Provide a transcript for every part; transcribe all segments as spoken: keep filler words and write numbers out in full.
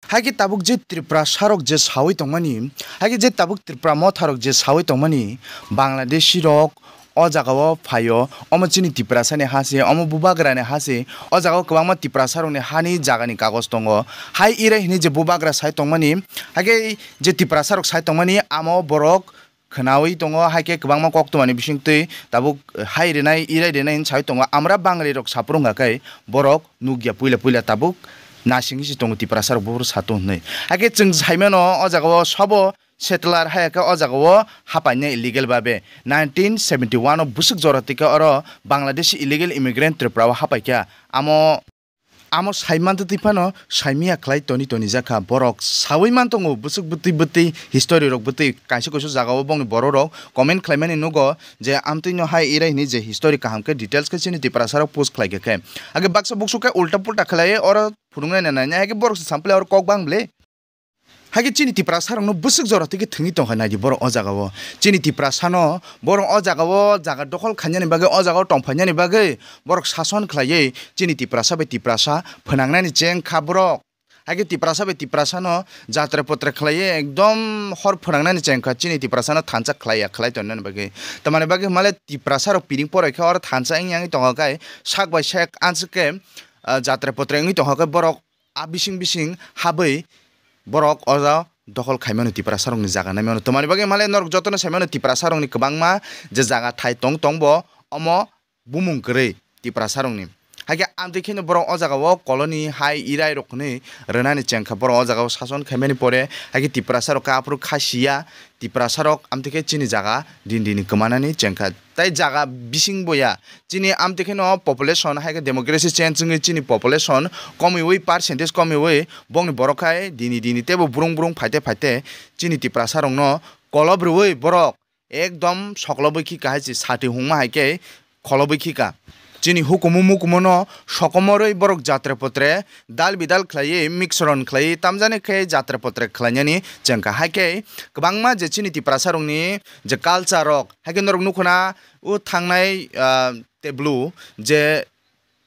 Hai khe tabuk je Tiprasa rok je sawi tongmani, hai khe je tabuk Tipra motha rok je sawi tongmani, Bangladeshi rok o jaga o phaio, omo chini Tiprasa ni ha se, omo bubagra ni ha se, o jaga o kwbangma Tiprasa rok ni ha ni jaga ni kagoj tongo. Hai Irai hwnwi je bubagra sai tongmani, hai khe je Tiprasa rok sai tongmani, amo borok khwnawi tongo, hai khe kwbangma koktwmani bisingtwi tabuk hai rwnai, Irai rwnai hwnwi sawi tongo. Amra Bangali rok saphuru wngkha khe borok nukya puila puila tabuk nasingwi se tongo Tiprasa rok buphuru satung hwnwi. Hai khe chwng saimano o jaga o sabo settler hai khe o jaga o hapainai illegal babe. Nineteen seventy one o bwswk jora twi khe oro Bangladeshi illegal immigrant Tripura o hapaikha. Amo Amo sai mantwi twi phano saimiya khlai toni toni jakha. Borok sawi man tongo, bwswk bwtwi bwtwi history rok bwtwi kaisa kaisa jaga o bongni borok rok comment khlaimani nugo je amtwi no hai Irai hwnwi je history kaham khe details khe chini Tiprasa rok post khlai khe khe. Age baksa buksu khe ulta pulta khlai oro phunuknai na nai hai khe borok se sampli oro kok bang ble. Hai khe chini Tiprasa rokno bwswk jora twi khe thwngwi tongkha naidi borok o jaga o. Chini Tiprasa no borok o jaga o jaga dokhol khainani bagwi, o jaga o tongphainani bagwi borok sason khlaiwi chini Tiprasa bai Tiprasa phwnangnani cheng kha borok. Hai khe Tiprasa bai Tiprasa no jatre potre khlaiwi ekdom hor phwnangnani cheng kha, chini Tiprasa no thansa khlaiya khlai tongmani bagwi. Tamani bagwi hwnmale Tiprasa rok piring porai khe oro thansa wngya wngwi tongkha khe sak bai sak answk khe, ah, jatre potre wngwi tongkha khe borok a bising bising habwi borok o jaga dokhol khaimano Tiprasa rokni jaga naimano. Tamani bagwi hwnmale norok jotono saimano Tiprasa rokni kwbangma je jaga thai tong tong bo omo bumung kwrwi Tiprasa rokni. Hai khe amtwi kheno borok o jaga o colony hai Irai rok hwnwi rwnani cheng kha, borok o jaga o sason khaimani pore hai khe Tiprasa rok khe aphuru kha siya, Tiprasa rok amtwi khe chini jaga din dini kwmanani cheng kha. Tai jaga bising boya chini amtwi kheno population hai khe demography change wngwi chini population komiwi, percentage komiwi bongni borok khai dini dini teibo brung brung phaite phaite chini Tiprasa rokno kolob rwui borok ekdom soklobwi khika hai se sati hungma hai khe kholobwi khika. Chini hukumu mukumu no sokomorwi borok jatre potre dal bidal khlaiwi mixron khlaiwi tamjani khe jatre potre khlainani chengkha. Hai khe kwbangma je chini Tiprasa rokni je culture rok hai khe norok nukhuna o thangnai, ah, teblu je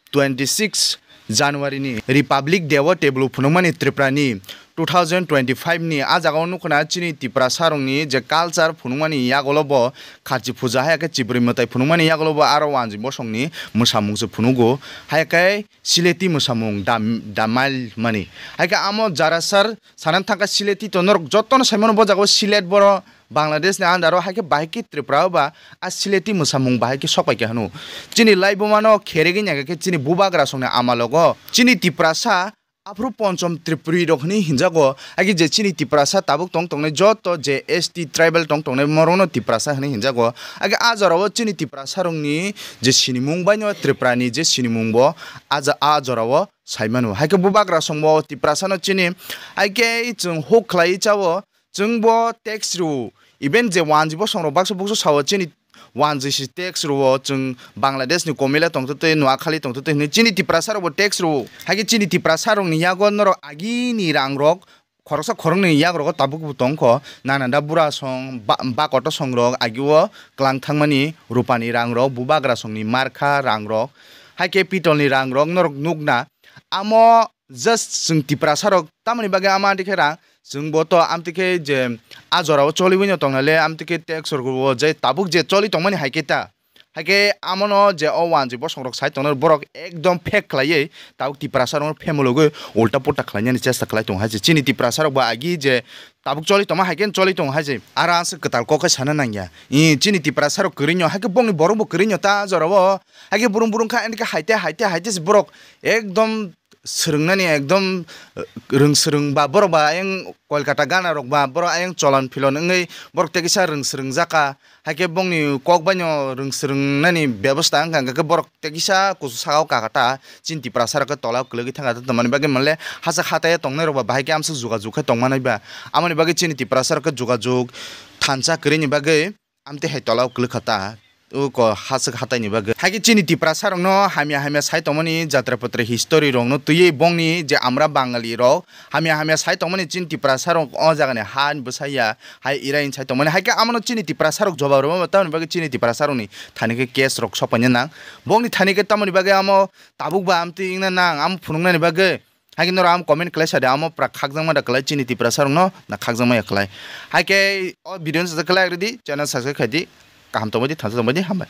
twenty six January ni Republic Day o teblu phunukmani Tripura ni two thousand twenty five ni a jaga o nukhuna chini Tiprasa rokni je culture phunukmani yagulo bo kharchi puja hai khe chibrwi mwtai phunukmani yagulo bo aro wanjwi bosongni mwsamung se phunugo hai khe sileti mwsamung dam-, damail mani. Hai khe amo jara sar sanani thangkha sileti to norok jotono saimano bo jaga o silet boro Bangladesh ni under o hai khe bahai khe Tripura o ba a sileti mwsamung bahai khe sok pai khe hwno. Chini laibuma no kheregwi nai khe chini bubagra songni amalogo chini Tiprasa aphuru ponchom Tripuri rok hwnwi hinjago. Age je chini Tiprasa tabuk tong tongnai joto je S T tribal tong tongnai morokno Tiprasa hwnwi hinjago. Age a jorao chini Tiprasa rokni je sinimung baino Tripura ni je sinimung bo a ja-, a jorao saimano. Hai khe bubagra songbo Tiprasa no chini hai khe chwng huk khlai chao. Chwng bo tax rw-o, even je wanjwi bosong rok baksa buksu sao chini wanjwi si tax rw-o, chwng Bangladesh ni Komila tongtwtwi, Noakhali tongtwtwi hwnwi chini Tiprasa rok bo tax rw-o. Hai khe chini Tiprasa rok ni yago norok agini rang rok khoroksa khoroknwi yak rogo tabuk bo tongkho, nana da bura song ba, ba koto song rok agi o klang thangmani rupani rang rok, bubagra song ni markha rang rok, hai khe pitol ni rang rok norok nukna. Amo just chwng Tiprasa rok tamoni bagwi amo anti khe rang, chwng bo to amtwi khe je a jora o choliwi no tongna le, amtwi khe tax rok bo je tabuk je choli tongmani hai khe ta. Hai khe amo no je o wanjwi bosong rok sai tongnai borok ekdom fake khlaiwi tabuk Tiprasa rok no phemulogwi ulta pulta khlainani chesta khlai tongo hai se. Chini Tiprasa rok bo agi je tabuk choli tongma hai khe choli tongo hai se. Aro ang se kwtal kok khe sana nangya. I chini Tiprasa rok kwrwi no, hai khe bongni borok bo kwrwi no ta jora o. Hai khe burung burung kha, hai khe hai te, hai te, hai te se borok ekdom swrwngnani ekdom, eh, rwng swrwng ba borok ba ayang Kolkata gana rok ba borok ayang cholon philon wngwi borok tei kisa rwng swrwng jaka, hai khe bongni kok baino rwng swrwngnani bebosta wngkha, hwnkhe borok tei kisa kusu saka o kaka ta chini Tiprasa rok khe tola o kwlwgwi thangkha ta, tamani bagwi manle hachak hatai o tongnai rok ba bahai khe amswk jogajog khe tongmanai ba, amoni bagwi chini Tiprasa rok khe jogajog thansa kwrwini bagwi. Amtwi hai tola o kwlwkha ta, o ko hachwk hatai ni bagwi. Hai khe chini Tiprasa rok no hamya hamya sai tongmani jatra patra history rok no twiwi bongni je amra Bangali rok hamya hamya sai tongmani chini Tiprasa rok o jaga ni ha ni bwsa ya hai irai sai tongmani. Hai khe amo no chini Tiprasa rok jobab rwma tamoni bagwi chini Tiprasa rok ni thani khe case rok sok paina nang. Bongni thani khe tamoni bagwi amo tabuk ba amtwi wngna nang, amo phunuknani bagwi. Haikhe norok amo comment khlai sa di, amo pura khakjakma da khlai chini Tiprasa rokno na khakjakma ya khlai. Haikhe o video no sajak khlai ridi, channel subscribe khai di, kaham tongbai di, thansa tongbai di, hambai.